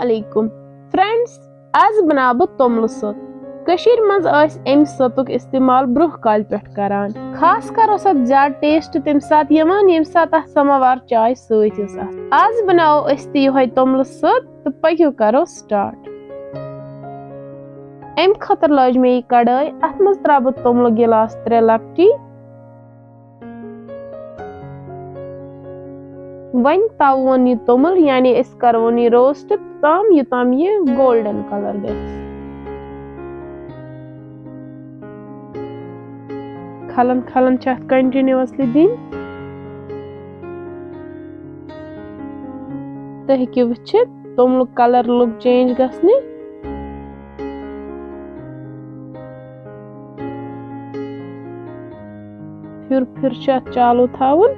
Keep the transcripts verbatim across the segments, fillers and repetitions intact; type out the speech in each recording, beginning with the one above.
علیکم فرینڈز، آز بناو بہٕ توٚملہٕ سوٚت۔ کٔشیٖرِ منٛز ٲسۍ اَمہِ سوٚتُک استعمال برٛونٛہہ کالہِ پٮ۪ٹھ کران۔ خاص کر اوس اَتھ زیادٕ ٹیسٹ تَمہِ ساتہٕ یِوان، ییٚمہِ ساتہٕ اَتھ سماوار چاے سۭتۍ ٲس آسان۔ آز بناوو أسۍ تہِ یِہوٚے توٚملہٕ سوٚت تہٕ پٔکِو کرو سٹارٹ۔ اَمہِ خٲطرٕ لٲج مےٚ یہِ کڑٲے، اَتھ منٛز ترٛاوٕ بہٕ توٚملہٕ گِلاس ترٛےٚ لۄکٹی۔ وۄنۍ تاوون یہِ توٚمُل، یعنی أسۍ کروون یہِ روسٹ توٚتام، یوٚتام یہِ گولڈن کلر گژھِ۔ کھلن کھلن چھِ اتھ کنٹینیوسلی دِنۍ۔ تُہۍ ہیٚکِو وٕچھِتھ توٚملُک کلر لوٚگ چینج گژھنہِ۔ پھِر پھِر چھُ اَتھ چالو تھاوُن۔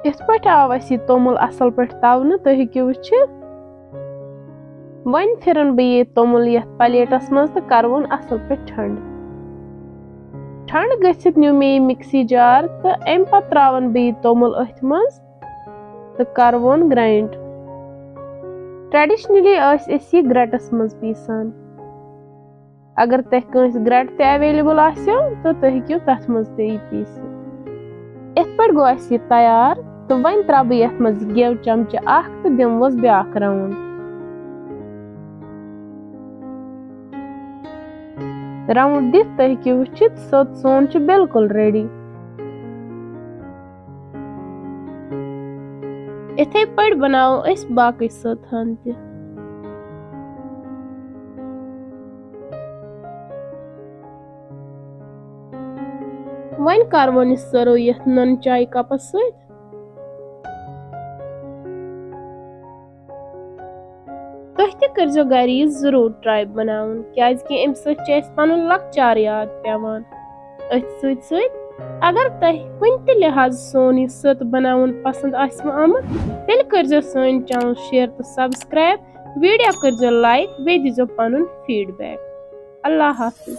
یِتھ پٲٹھۍ آو اَسہِ یہِ توٚمُل اَصٕل پٲٹھۍ تَونہٕ، تُہۍ ہیٚکِو وٕچھِتھ۔ وۄنۍ پھِرَن بہٕ یہِ توٚمُل یَتھ پلیٹَس منٛز تہٕ کَرٕ وۄنۍ اَصٕل پٲٹھۍ ٹھنٛڈٕ۔ ٹھنٛڈٕ گٔژھِتھ نیوٗ مےٚ یہِ مِکسی جار تہٕ اَمہِ پَتہٕ ترٛاوَن بہٕ یہِ توٚمُل أتھۍ منٛز تہٕ کَرٕ وۄنۍ گرٛاینٛڈ۔ ٹریڈیشنلی ٲسۍ أسۍ یہِ گرٛٹَس منٛز پیٖسان۔ اگر تۄہہِ کٲنٛسہِ گرٛٹہٕ تہِ اویلیبل آسیو، تہٕ تُہۍ ہیٚکِو تَتھ منٛز تہِ یہِ پیٖسِتھ۔ یِتھ پٲٹھۍ گوٚو اَسہِ یہِ تیار، تہٕ وۄنۍ ترٛاوٕ بہٕ یَتھ منٛز گٮ۪و چمچہٕ اَکھ تہٕ دِموس بیٛاکھ راوُنٛڈ۔ راوُنٛڈ دِتھ تُہۍ ہیٚکِو وٕچھِتھ، سوٚت سون چھُ بالکل ریڈی۔ یِتھے پٲٹھۍ بناوو أسۍ باقٕے سٔت ہن تہِ۔ وۄنۍ کروون یہِ سٔرو یتھ نُن چاے کپس سۭتۍ۔ تُہۍ تہِ کٔرزیٚو گرِ یہِ ضروٗر ٹراے بناوُن، کیازِ کہِ اَمہِ سۭتۍ چھُ اَسہِ پنُن لۄکچار یاد پیوان۔ أتھۍ سۭتۍ سۭتۍ اگر تۄہہِ کُنہِ تہِ لحاظہٕ سون یہِ سٔت بناوُن پسند آسِوٕ آمُت، تیٚلہِ کٔرزیٚو سٲنۍ چینل شیئر تہٕ سبسکرائب، ویڈیو کٔرزیٚو لائک، بیٚیہِ دیٖزیٚو پنُن فیڈ بیک۔ اللہ حافظ۔